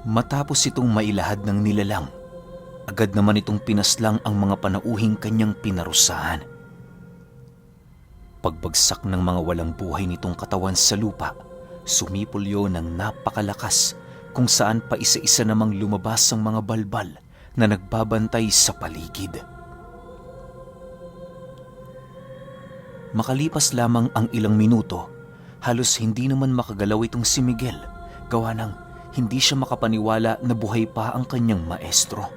Matapos itong mailahad ng nilalang, agad naman itong pinaslang ang mga panauhing kanyang pinarusahan. Pagbagsak ng mga walang buhay nitong katawan sa lupa, sumipol yun ng napakalakas kung saan pa isa-isa namang lumabas ang mga balbal na nagbabantay sa paligid. Makalipas lamang ang ilang minuto, halos hindi naman makagalaw itong si Miguel, gawa ng hindi siya makapaniwala na buhay pa ang kanyang maestro.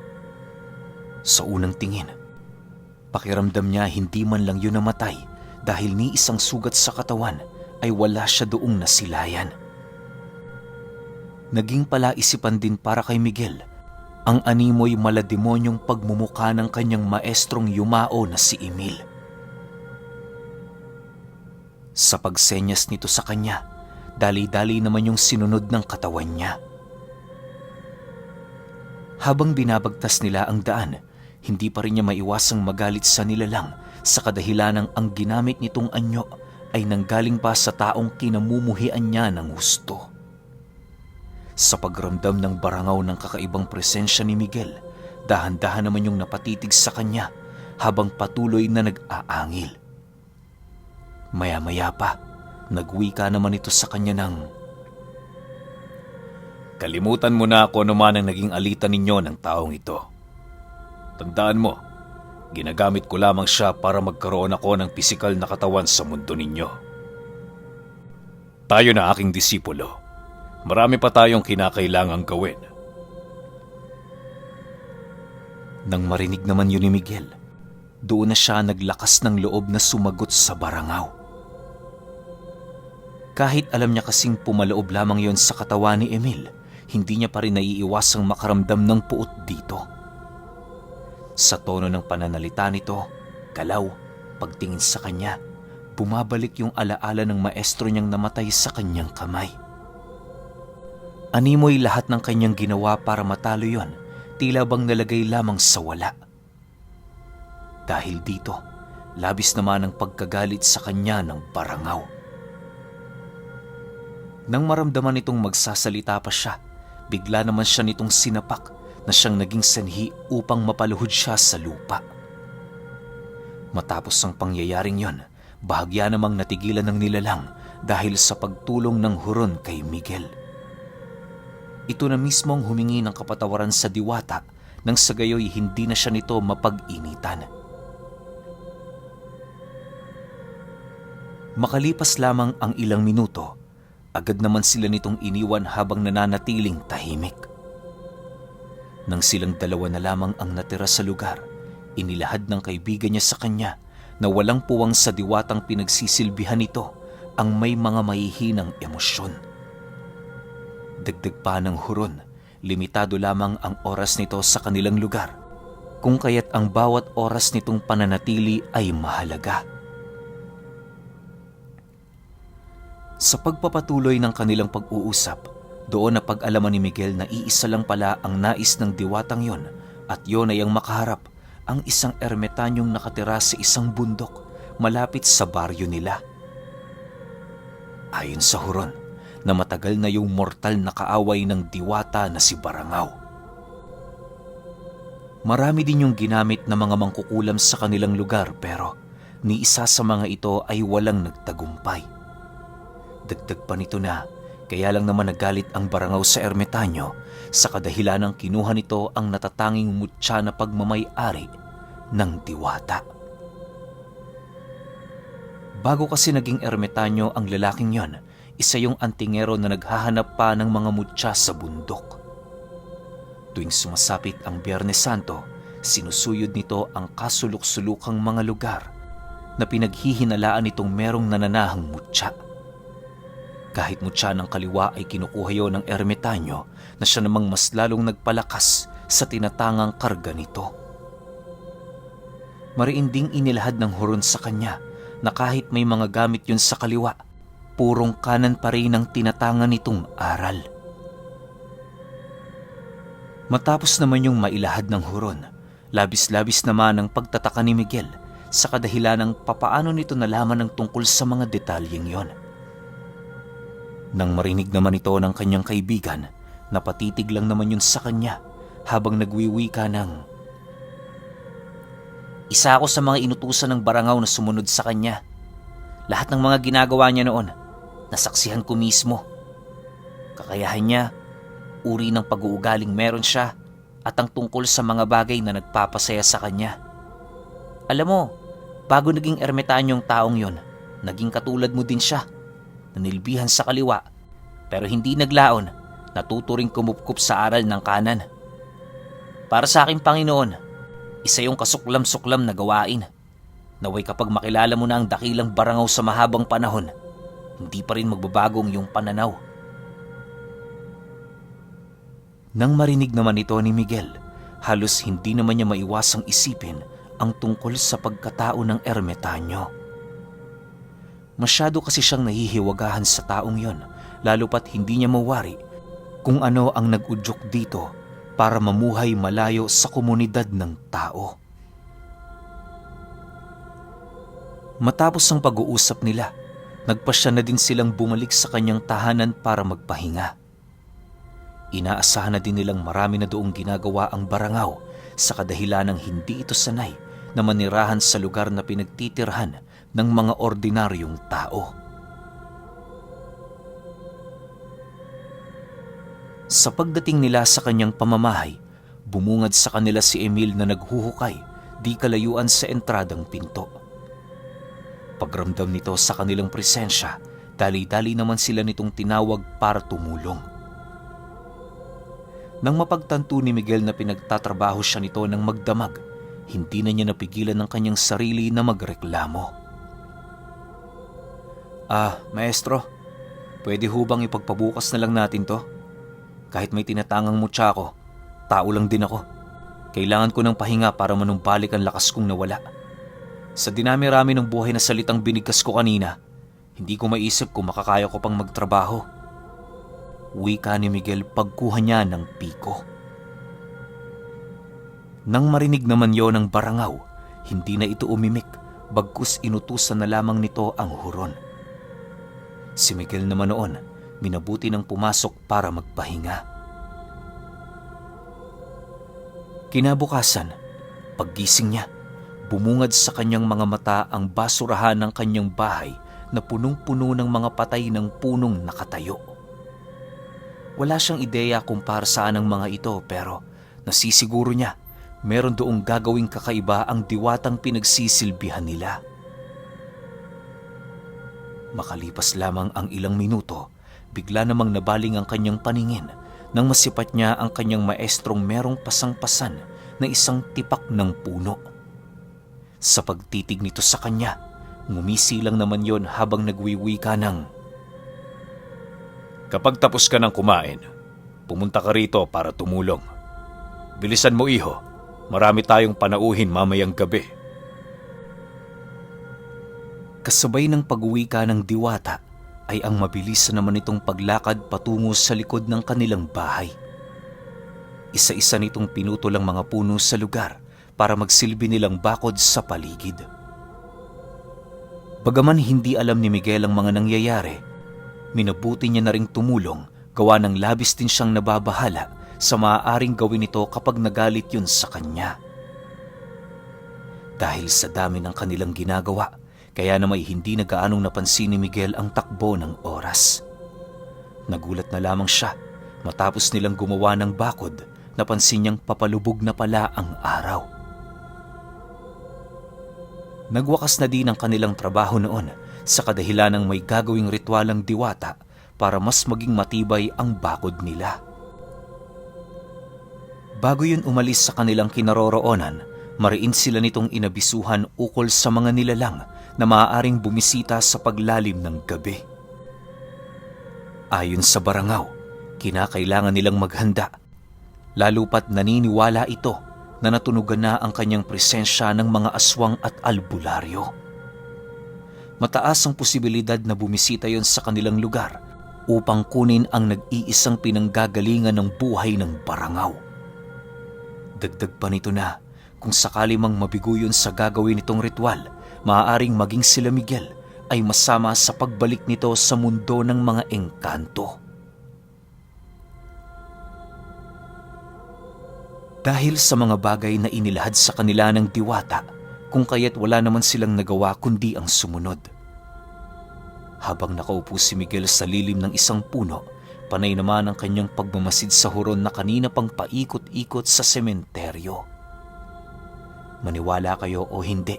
Sa unang tingin, pakiramdam niya hindi man lang yun namatay dahil ni isang sugat sa katawan ay wala siya doong nasilayan. Naging palaisipan din para kay Miguel ang animoy malademonyong pagmumukha ng kanyang maestrong yumao na si Emil. Sa pagsenyas nito sa kanya, dali-dali naman yung sinunod ng katawan niya. Habang binabagtas nila ang daan, hindi pa rin niya maiwasang magalit sa nilalang sa kadahilanang ang ginamit nitong anyo ay nanggaling pa sa taong kinamumuhian niya ng husto. Sa pagramdam ng barangaw ng kakaibang presensya ni Miguel, dahan-dahan naman yung napatitig sa kanya habang patuloy na nag-aangil. Maya-maya pa, nagwika naman ito sa kanya ng, "Kalimutan mo na ako naman ang naging alitan ninyo ng taong ito. Tandaan mo, ginagamit ko lamang siya para magkaroon ako ng pisikal na katawan sa mundo ninyo. Tayo na aking disipulo. Marami pa tayong kinakailangang gawin." Nang marinig naman yun ni Miguel, doon na siya naglakas ng loob na sumagot sa barangaw. Kahit alam niya kasing pumaloob lamang yon sa katawan ni Emil, hindi niya pa rin naiiwasang makaramdam ng puot dito. Sa tono ng pananalita nito, galaw, pagtingin sa kanya, bumabalik yung alaala ng maestro niyang namatay sa kanyang kamay. Animoy lahat ng kanyang ginawa para matalo yon, tila bang nalagay lamang sa wala. Dahil dito, labis naman ang pagkagalit sa kanya ng barangaw. Nang maramdaman itong magsasalita pa siya, bigla naman siya nitong sinapak na siyang naging sanhi upang mapaluhod siya sa lupa. Matapos ang pangyayaring yon, bahagya namang natigilan ng nilalang dahil sa pagtulong ng huron kay Miguel. Ito na mismong humingi ng kapatawaran sa diwata nang sa gayoy hindi na siya nito mapag-initan. Makalipas lamang ang ilang minuto, agad naman sila nitong iniwan habang nananatiling tahimik. Nang silang dalawa na lamang ang natira sa lugar, inilahad ng kaibigan niya sa kanya na walang puwang sa diwatang pinagsisilbihan nito ang may mga mahihinang emosyon. Dagdag pa ng huron, limitado lamang ang oras nito sa kanilang lugar, kung kaya't ang bawat oras nitong pananatili ay mahalaga. Sa pagpapatuloy ng kanilang pag-uusap, doon na pag-alaman ni Miguel na iisa lang pala ang nais ng diwatang yon at yon ay ang makaharap ang isang ermetanyong nakatira sa isang bundok malapit sa baryo nila. Ayon sa huron, na matagal na yung mortal na kaaway ng diwata na si Barangaw. Marami din yung ginamit na mga mangkukulam sa kanilang lugar pero ni isa sa mga ito ay walang nagtagumpay. Dagdag pa nito na kaya lang naman nagalit ang Barangaw sa ermetanyo sa kadahilanang kinuha nito ang natatanging mutya na pagmamay-ari ng diwata. Bago kasi naging ermetanyo ang lalaking yon, isa yung antingero na naghahanap pa ng mga mutya sa bundok. Tuwing sumasapit ang Biyernes Santo, sinusuyod nito ang kasulok-sulukang mga lugar na pinaghihinalaan nitong merong nananahang mutya. Kahit mutya ng kaliwa ay kinukuha yon ng ermetanyo na siya namang mas lalong nagpalakas sa tinatangang karga nito. Mariinding inilahad ng huron sa kanya na kahit may mga gamit yun sa kaliwa, purong kanan pa rin ang tinatangan nitong aral. Matapos naman yung mailahad ng huron, labis-labis naman ang pagtataka ni Miguel sa kadahilanang papaano nito nalaman ng tungkol sa mga detalyeng yon. Nang marinig naman ito ng kanyang kaibigan, Napatitig lang naman yun sa kanya habang nagwiwika ng, "Isa ako sa mga inutusan ng Barangaw na sumunod sa kanya. Lahat ng mga ginagawa niya noon, nasaksihan ko mismo. Kakayahan niya, uri ng pag-uugaling meron siya at ang tungkol sa mga bagay na nagpapasaya sa kanya. Alam mo, bago naging ermitanyong taong yon, naging katulad mo din siya. Nanilbihan sa kaliwa, pero hindi naglaon, natuturing kumupkup sa aral ng kanan. Para sa aking Panginoon, isa yung kasuklam-suklam na gawain. Naway kapag makilala mo na ang dakilang Barangaw sa mahabang panahon, hindi pa rin magbabago ang iyong pananaw." Nang marinig naman ito ni Miguel, halos hindi naman niya maiwasang isipin ang tungkol sa pagkatao ng ermitanyo. Masyado kasi siyang nahihiwagahan sa taong yon, lalo pat hindi niya mawari kung ano ang nag-udyok dito para mamuhay malayo sa komunidad ng tao. Matapos ang pag-uusap nila, nagpasya na din silang bumalik sa kanyang tahanan para magpahinga. Inaasahan na din nilang marami na doong ginagawa ang Barangaw sa kadahilanang hindi ito sanay na manirahan sa lugar na pinagtitirhan ng mga ordinaryong tao. Sa pagdating nila sa kanyang pamamahay, bumungad sa kanila si Emil na naghuhukay di kalayuan sa entradang pinto. Pagramdam nito sa kanilang presensya, dali-dali naman sila nitong tinawag para tumulong. Nang mapagtanto ni Miguel na pinagtatrabaho siya nito ng magdamag, hindi na niya napigilan ang kanyang sarili na magreklamo. Maestro, pwede ho bang ipagpabukas na lang natin to? Kahit may tinatangang mutya ko, tao lang din ako. Kailangan ko ng pahinga para manumbalik ang lakas kong nawala. Sa dinami-rami ng buhay na salitang binigkas ko kanina, hindi ko maisip kung makakaya ko pang magtrabaho. Wika ni Miguel pagkuha niya ng piko. Nang marinig naman yon ng Barangaw, hindi na ito umimik, bagkus inutusan na lamang nito ang huron. Si Miguel naman noon, minabuti ng pumasok para magpahinga. Kinabukasan, paggising niya, bumungad sa kanyang mga mata ang basurahan ng kanyang bahay na punong-puno ng mga patay ng punong nakatayo. Wala siyang ideya kung para saan ang mga ito, pero nasisiguro niya meron doong gagawing kakaiba ang diwatang pinagsisilbihan nila. Makalipas lamang ang ilang minuto, bigla namang nabaling ang kanyang paningin nang masipat niya ang kanyang maestrong merong pasang-pasan na isang tipak ng puno. Sa pagtitig nito sa kanya, ngumisi lang naman yon habang nagwiwika ng, "Kapag tapos ka ng kumain, pumunta ka rito para tumulong. Bilisan mo, iho. Marami tayong panauhin mamayang gabi." Kasabay ng pag-uwika ng diwata ay ang mabilis naman itong paglakad patungo sa likod ng kanilang bahay. Isa-isa nitong pinutol ang mga puno sa lugar para magsilbi nilang bakod sa paligid. Bagaman hindi alam ni Miguel ang mga nangyayari, minabuti niya na ring tumulong, gawa ng labis din siyang nababahala sa maaaring gawin nito kapag nagalit yun sa kanya. Dahil sa dami ng kanilang ginagawa, kaya namay hindi na gaanong napansin ni Miguel ang takbo ng oras. Nagulat na lamang siya matapos nilang gumawa ng bakod, napansin niyang papalubog na pala ang araw. Nagwakas na din ang kanilang trabaho noon sa kadahilanang may gagawing ritualang diwata para mas maging matibay ang bakod nila. Bago yun umalis sa kanilang kinaroroonan, mariin sila nitong inabisuhan ukol sa mga nilalang na maaaring bumisita sa paglalim ng gabi. Ayon sa Barangaw, kinakailangan nilang maghanda, lalo pat naniniwala ito na natunugan na ang kanyang presensya ng mga aswang at albularyo. Mataas ang posibilidad na bumisita yon sa kanilang lugar upang kunin ang nag-iisang pinanggagalingan ng buhay ng Barangaw. Dagdag pa nito na kung sakali mang mabigo yun sa gagawin nitong ritual, maaaring maging sila Miguel ay masama sa pagbalik nito sa mundo ng mga engkanto. Dahil sa mga bagay na inilahad sa kanila ng diwata, kung kaya't wala naman silang nagawa kundi ang sumunod. Habang nakaupo si Miguel sa lilim ng isang puno, panay naman ang kanyang pagmamasid sa huron na kanina pang paikot-ikot sa sementeryo. Maniwala kayo o hindi,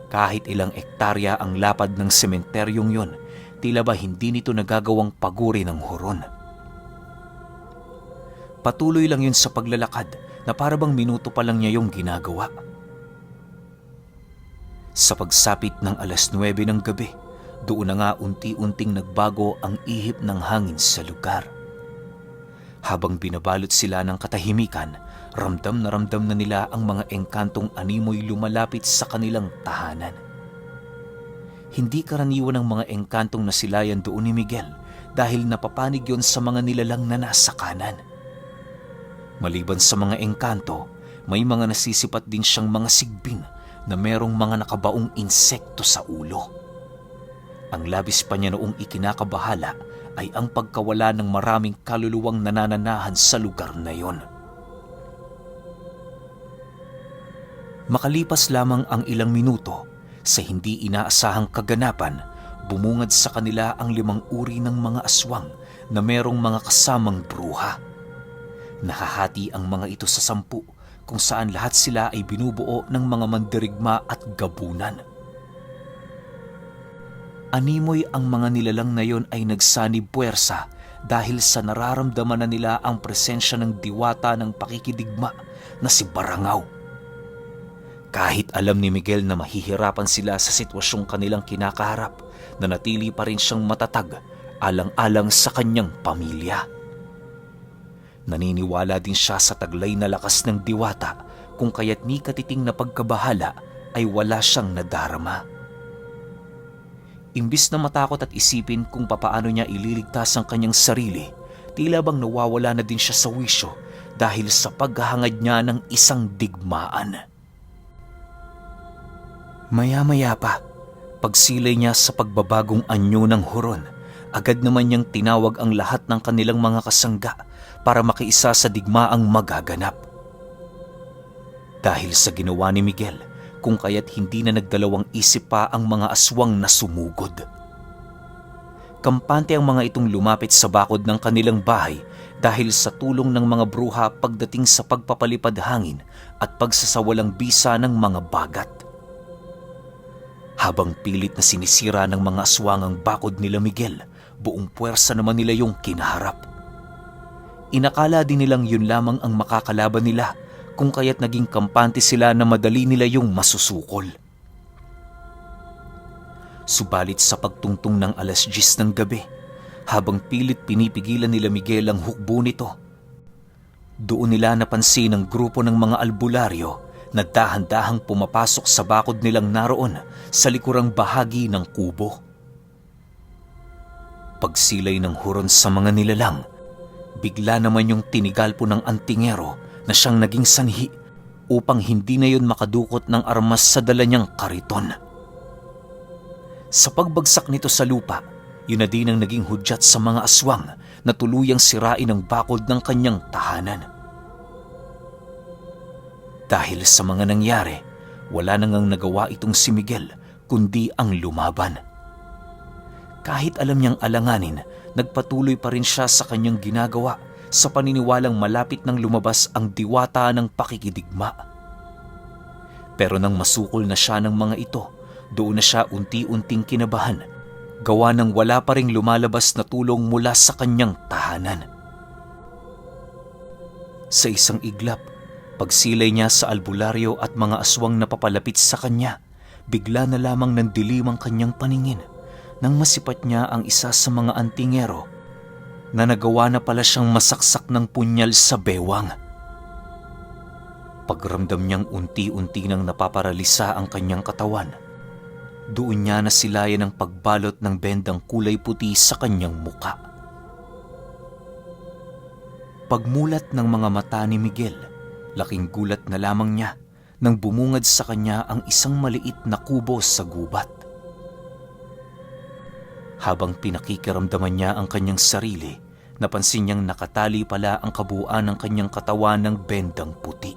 kahit ilang ektarya ang lapad ng sementeryong yon, tila ba hindi nito nagagawang paguri ng huron. Patuloy lang yun sa paglalakad na parabang minuto pa lang niya yung ginagawa. Sa pagsapit ng 9:00 ng gabi, doon na nga unti-unting nagbago ang ihip ng hangin sa lugar. Habang binabalot sila ng katahimikan, ramdam na nila ang mga engkantong animoy lumalapit sa kanilang tahanan. Hindi karaniwan ang mga engkantong nasilayan doon ni Miguel dahil napapanig yon sa mga nilalang na nasa kanan. Maliban sa mga engkanto, may mga nasisipat din siyang mga sigbin na merong mga nakabaong insekto sa ulo. Ang labis pa niya noong ikinakabahala ay ang pagkawala ng maraming kaluluwang nanananahan sa lugar na yon. Makalipas lamang ang ilang minuto, sa hindi inaasahang kaganapan, bumungad sa kanila ang 5 uri ng mga aswang na merong mga kasamang bruha. Nahahati ang mga ito sa 10 kung saan lahat sila ay binubuo ng mga mandirigma at gabunan. Animoy ang mga nilalang na yon ay nagsanib puwersa dahil sa nararamdaman na nila ang presensya ng diwata ng pakikidigma na si Barangaw. Kahit alam ni Miguel na mahihirapan sila sa sitwasyong kanilang kinakaharap, nanatili pa rin siyang matatag alang-alang sa kanyang pamilya. Naniniwala din siya sa taglay na lakas ng diwata kung kaya't ni katiting na pagkabahala ay wala siyang nadarama. Imbis na matakot at isipin kung papaano niya ililigtas ang kanyang sarili, tila bang nawawala na din siya sa wisyo dahil sa paghahangad niya ng isang digmaan. Maya-maya pa, pagsilay niya sa pagbabagong anyo ng huron, agad naman niyang tinawag ang lahat ng kanilang mga kasangga para makiisa sa digmaang magaganap. Dahil sa ginawa ni Miguel, kung kaya't hindi na nagdalawang isip pa ang mga aswang na sumugod. Kampante ang mga itong lumapit sa bakod ng kanilang bahay dahil sa tulong ng mga bruha pagdating sa pagpapalipad hangin at pagsasawalang bisa ng mga bagat. Habang pilit na sinisira ng mga aswang ang bakod nila Miguel, buong puwersa naman nila yung kinaharap. Inakala din nilang yun lamang ang makakalaban nila, kung kaya't naging kampante sila na madali nila yung masusukol. Subalit sa pagtungtong ng 10:00 ng gabi, habang pilit pinipigilan nila Miguel ang hukbo nito, doon nila napansin ang grupo ng mga albularyo na dahan-dahang pumapasok sa bakod nilang naroon sa likurang bahagi ng kubo. Pagsilay ng huron sa mga nilalang, bigla naman yung tinigalpo ng antingero na siyang naging sanhi upang hindi na yun makadukot ng armas sa dala niyang kariton. Sa pagbagsak nito sa lupa, yun na din ang naging hudyat sa mga aswang na tuluyang sirain ang bakod ng kanyang tahanan. Dahil sa mga nangyari, wala nang nagawa itong si Miguel kundi ang lumaban. Kahit alam niyang alanganin, nagpatuloy pa rin siya sa kanyang ginagawa sa paniniwalang malapit nang lumabas ang diwata ng pakikidigma. Pero nang masukol na siya ng mga ito, doon na siya unti-unting kinabahan, gawa ng wala pa ring lumalabas na tulong mula sa kanyang tahanan. Sa isang iglap, pagsilay niya sa albularyo at mga aswang na papalapit sa kanya, bigla na lamang nandilim ang kanyang paningin nang masipat niya ang isa sa mga antingero na nagawa na pala siyang masaksak ng punyal sa bewang. Pagramdam niyang unti-unti nang napaparalisa ang kanyang katawan, doon niya nasilayan ang pagbalot ng bendang kulay puti sa kanyang muka. Pagmulat ng mga mata ni Miguel, laking gulat na lamang niya nang bumungad sa kanya ang isang maliit na kubo sa gubat. Habang pinakikiramdaman niya ang kanyang sarili, napansin niyang nakatali pala ang kabuuan ng kanyang katawan ng bendang puti.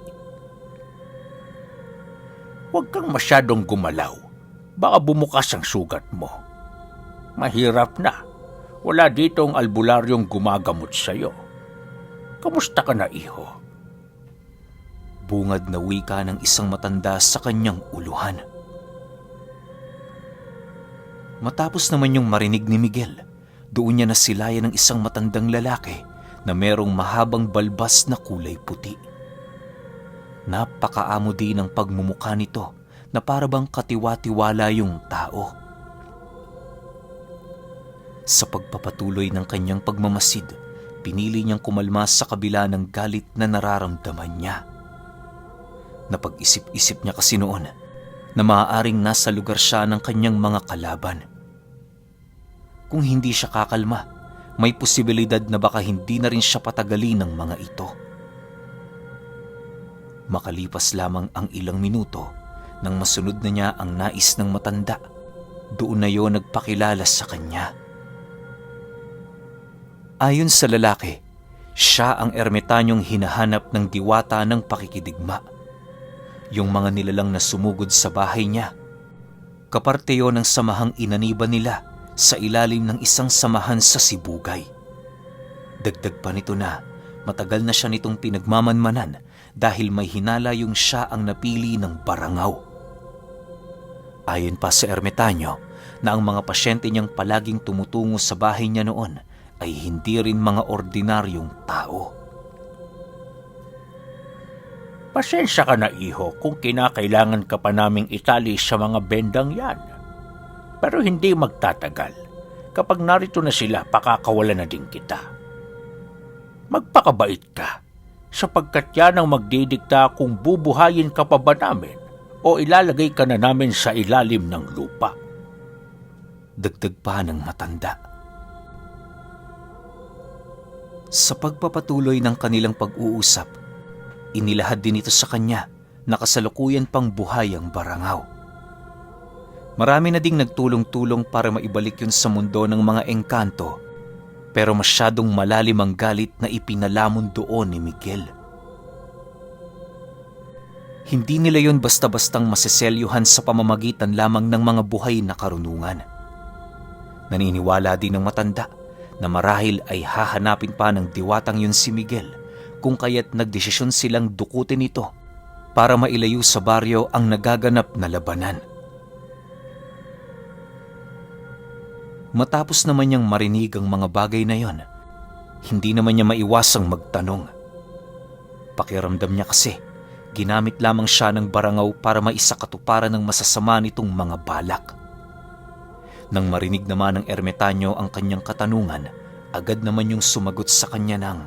Huwag kang masyadong gumalaw. Baka bumukas ang sugat mo. Mahirap na. Wala dito ang albularyong gumagamot sa'yo. Kamusta ka na, iho? Bungad na wika ng isang matanda sa kanyang uluhan. Matapos naman yung marinig ni Miguel, doon niya nasilayan ng isang matandang lalaki na merong mahabang balbas na kulay puti. Napakaamo din ang pagmumukha nito na parabang katiwa-tiwala yung tao. Sa pagpapatuloy ng kanyang pagmamasid, pinili niyang kumalma sa kabila ng galit na nararamdaman niya. Napag-isip-isip niya kasi noon na maaaring nasa lugar siya ng kanyang mga kalaban. Kung hindi siya kakalma, may posibilidad na baka hindi na rin siya patagalin ng mga ito. Makalipas lamang ang ilang minuto nang masunod na niya ang nais ng matanda, doon na yon nagpakilala sa kanya. Ayon sa lalaki, siya ang ermitanyong hinahanap ng diwata ng pakikidigma. Yung mga nilalang na sumugod sa bahay niya. Kaparte yon ng samahang inaniban nila sa ilalim ng isang samahan sa Sibugay. Dagdag pa nito na matagal na siya nitong pinagmamanmanan dahil may hinala yung siya ang napili ng Barangaw. Ayon pa sa ermitanyo na ang mga pasyente niyang palaging tumutungo sa bahay niya noon ay hindi rin mga ordinaryong tao. Pasensya ka na, iho, kung kinakailangan ka pa naming itali sa mga bendang yan. Pero hindi magtatagal. Kapag narito na sila, pakakawalan na din kita. Magpakabait ka, sapagkat yan ang magdidikta kung bubuhayin ka pa ba namin o ilalagay ka na namin sa ilalim ng lupa. Dagdag pa ng matanda. Sa pagpapatuloy ng kanilang pag-uusap, inilahad din ito sa kanya na kasalukuyan pang buhay ang Barangaw. Marami na ding nagtulong-tulong para maibalik yun sa mundo ng mga engkanto, pero masyadong malalim ang galit na ipinalamon doon ni Miguel. Hindi nila yun basta-bastang maseselyuhan sa pamamagitan lamang ng mga buhay na karunungan. Naniniwala din ng matanda na marahil ay hahanapin pa ng diwatang yun si Miguel kung kaya't nagdesisyon silang dukutin ito para mailayo sa baryo ang nagaganap na labanan. Matapos naman niyang marinig ang mga bagay na yon, hindi naman niya maiwasang magtanong. Pakiramdam niya kasi, ginamit lamang siya ng Barangaw para maisakatuparan ng masasama nitong mga balak. Nang marinig naman ng ermitanyo ang kanyang katanungan, agad naman yung sumagot sa kanya ng,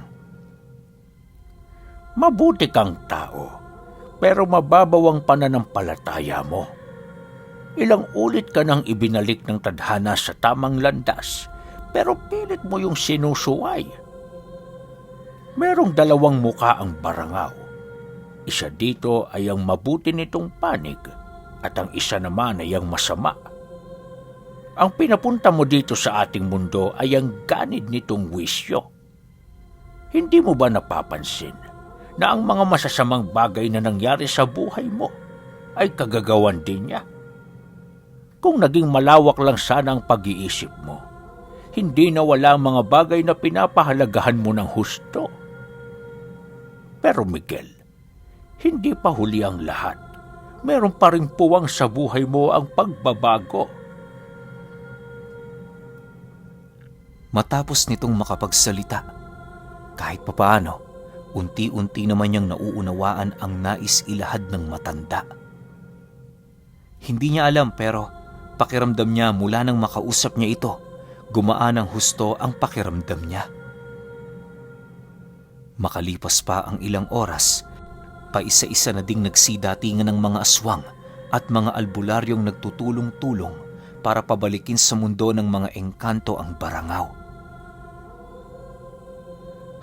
Mabuti kang tao, pero mababaw ang pananampalataya mo. Ilang ulit ka nang ibinalik ng tadhana sa tamang landas, pero pilit mo yung sinusuway. Merong dalawang muka ang Barangaw. Isa dito ay ang mabuti nitong panig at ang isa naman ay ang masama. Ang pinapunta mo dito sa ating mundo ay ang ganid nitong wisyo. Hindi mo ba napapansin na ang mga masasamang bagay na nangyari sa buhay mo ay kagagawan din niya? Kung naging malawak lang sana ang pag-iisip mo, hindi na wala ang mga bagay na pinapahalagahan mo ng husto. Pero Miguel, hindi pa huli ang lahat. Meron pa ring puwang sa buhay mo ang pagbabago. Matapos nitong makapagsalita, kahit papaano, unti-unti naman niyang nauunawaan ang nais ilahad ng matanda. Hindi niya alam pero pakiramdam niya mula nang makausap niya ito, gumaan ng husto ang pakiramdam niya. Makalipas pa ang ilang oras, paisa-isa na ding nagsidatingan ng mga aswang at mga albularyong nagtutulong-tulong para pabalikin sa mundo ng mga engkanto ang Barangaw.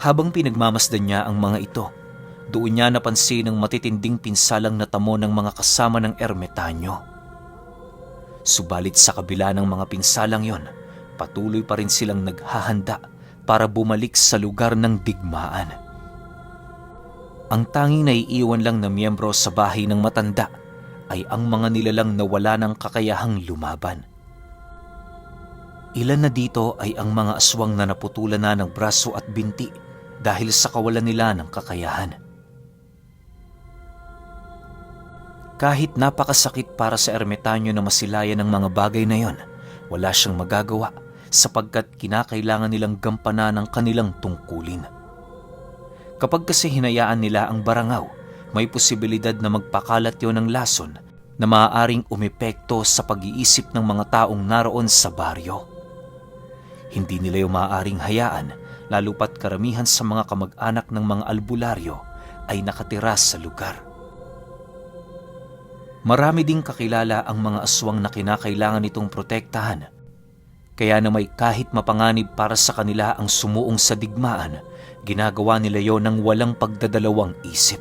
Habang pinagmamasdan niya ang mga ito, doon niya napansin ang matitinding pinsalang natamo ng mga kasama ng ermitanyo. Subalit sa kabila ng mga pinsalang yon, patuloy pa rin silang naghahanda para bumalik sa lugar ng digmaan. Ang tanging naiiwan lang na miyembro sa bahay ng matanda ay ang mga nilalang na wala ng kakayahang lumaban. Ilan na dito ay ang mga aswang na naputulan na ng braso at binti dahil sa kawalan nila ng kakayahan. Kahit napakasakit para sa ermitanyo na masilayan ng mga bagay na yon, wala siyang magagawa sapagkat kinakailangan nilang gampanan ang kanilang tungkulin. Kapag kasi hinayaan nila ang barangaw, may posibilidad na magpakalat yon ng lason na maaaring umepekto sa pag-iisip ng mga taong naroon sa baryo. Hindi nila yung maaaring hayaan, lalo pat karamihan sa mga kamag-anak ng mga albularyo ay nakatira sa lugar. Marami ding kakilala ang mga aswang na kinakailangan nitong protektahan. Kaya na may kahit mapanganib para sa kanila ang sumuong sa digmaan, ginagawa nila yon ng walang pagdadalawang isip.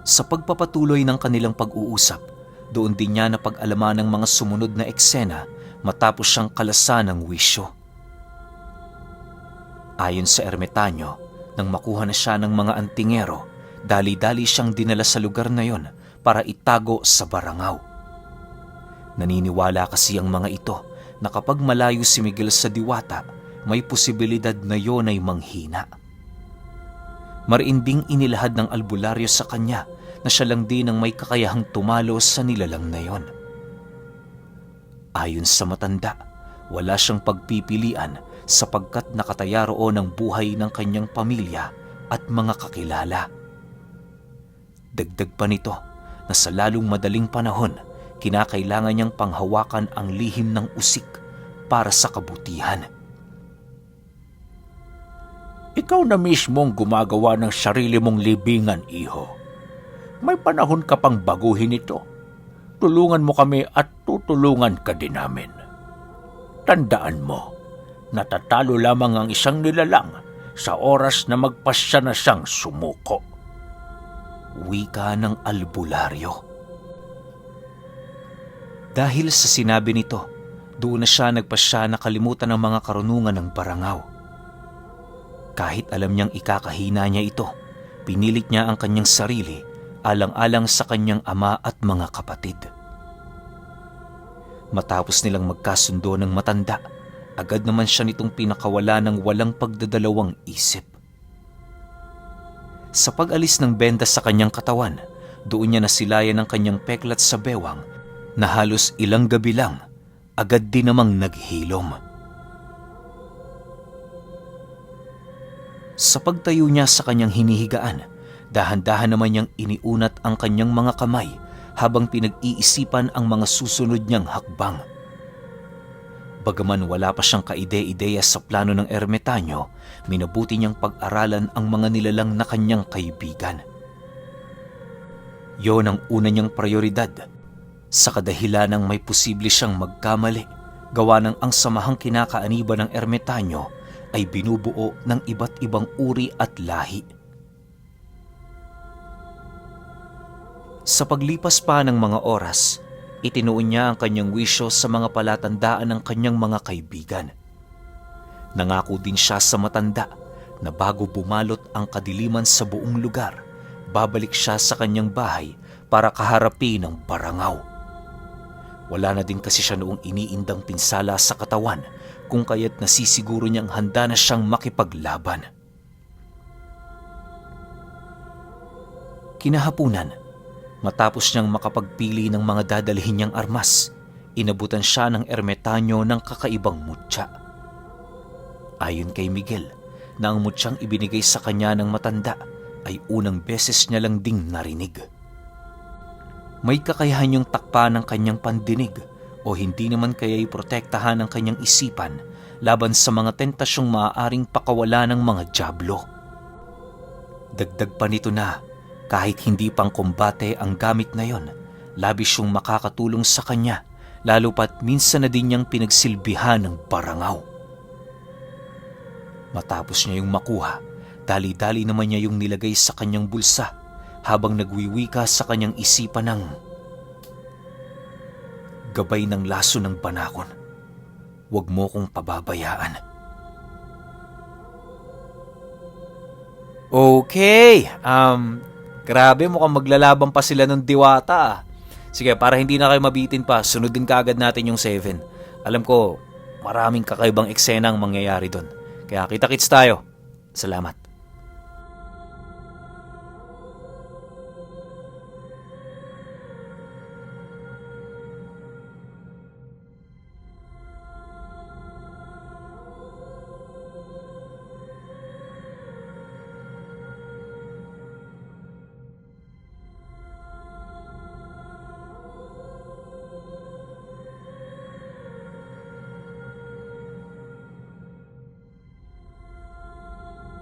Sa pagpapatuloy ng kanilang pag-uusap, doon din niya napag-alaman ng mga sumunod na eksena matapos siyang kalasan ng wisyo. Ayon sa ermitanyo, nang makuha na siya ng mga antingero, dali-dali siyang dinala sa lugar na yon para itago sa barangaw. Naniniwala kasi ang mga ito na kapag malayo si Miguel sa diwata, may posibilidad na yon ay manghina. Mariinding inilahad ng albularyo sa kanya na siya lang din ang may kakayahang tumalo sa nilalang na yon. Ayon sa matanda, wala siyang pagpipilian sapagkat nakataya roon ang buhay ng kanyang pamilya at mga kakilala. Dagdag pa nito na sa lalong madaling panahon, kinakailangan niyang panghawakan ang lihim ng usik para sa kabutihan. Ikaw na mismong gumagawa ng sarili mong libingan, iho. May panahon ka pang baguhin ito. Tulungan mo kami at tutulungan ka din namin. Tandaan mo, natatalo lamang ang isang nilalang sa oras na magpasya na siyang sumuko. Wika ng albularyo. Dahil sa sinabi nito, doon na siya nagpasya na kalimutan ang mga karunungan ng barangaw. Kahit alam niyang ikakahina niya ito, pinilit niya ang kanyang sarili alang-alang sa kanyang ama at mga kapatid. Matapos nilang magkasundo ng matanda, agad naman siya nitong pinakawala ng walang pagdadalawang isip. Sa pag-alis ng benda sa kanyang katawan, doon niya nasilayan ang kanyang peklat sa bewang na halos ilang gabi lang, agad din namang naghilom. Sa pagtayo niya sa kanyang hinihigaan, dahan-dahan naman niyang iniunat ang kanyang mga kamay habang pinag-iisipan ang mga susunod niyang hakbang. Bagaman wala pa siyang kaide-ideya sa plano ng ermitanyo, minabuti niyang pag-aralan ang mga nilalang na kanyang kaibigan. Yon ang una niyang prioridad, sa kadahilan ng may posible siyang magkamali, gawa ng ang samahang kinakaaniba ng ermitanyo ay binubuo ng iba't ibang uri at lahi. Sa paglipas pa ng mga oras, itinuon niya ang kanyang wisyo sa mga palatandaan ng kanyang mga kaibigan. Nangako din siya sa matanda na bago bumalot ang kadiliman sa buong lugar, babalik siya sa kanyang bahay para kaharapin ang barangaw. Wala na din kasi siya noong iniindang pinsala sa katawan, kung kaya't nasisiguro niyang handa na siyang makipaglaban. Kinahapunan, matapos niyang makapagpili ng mga dadalhin niyang armas, inabutan siya ng ermitanyo ng kakaibang mutya. Ayon kay Miguel, na ang mutyang ibinigay sa kanya ng matanda ay unang beses niya lang ding narinig. May kakayahan yung takpa ng kanyang pandinig o hindi naman kaya'y protektahan ang kanyang isipan laban sa mga tentasyong maaaring pakawala ng mga dyablo. Dagdag pa nito na kahit hindi pang kumbate ang gamit na yon, labis yung makakatulong sa kanya, lalo pat minsan na din niyang pinagsilbihan ng barangaw. Matapos niya yung makuha, dali-dali naman niya yung nilagay sa kanyang bulsa habang nagwiwika sa kanyang isipan ng gabay ng laso ng banakon. Huwag mo kong pababayaan. Okay, grabe mukhang maglalaban pa sila ng diwata ah. Sige, para hindi na kayo mabitin pa, sunodin kaagad natin yung 7. Alam ko, maraming kakaibang eksena ang mangyayari doon. Kaya kita-kits tayo. Salamat.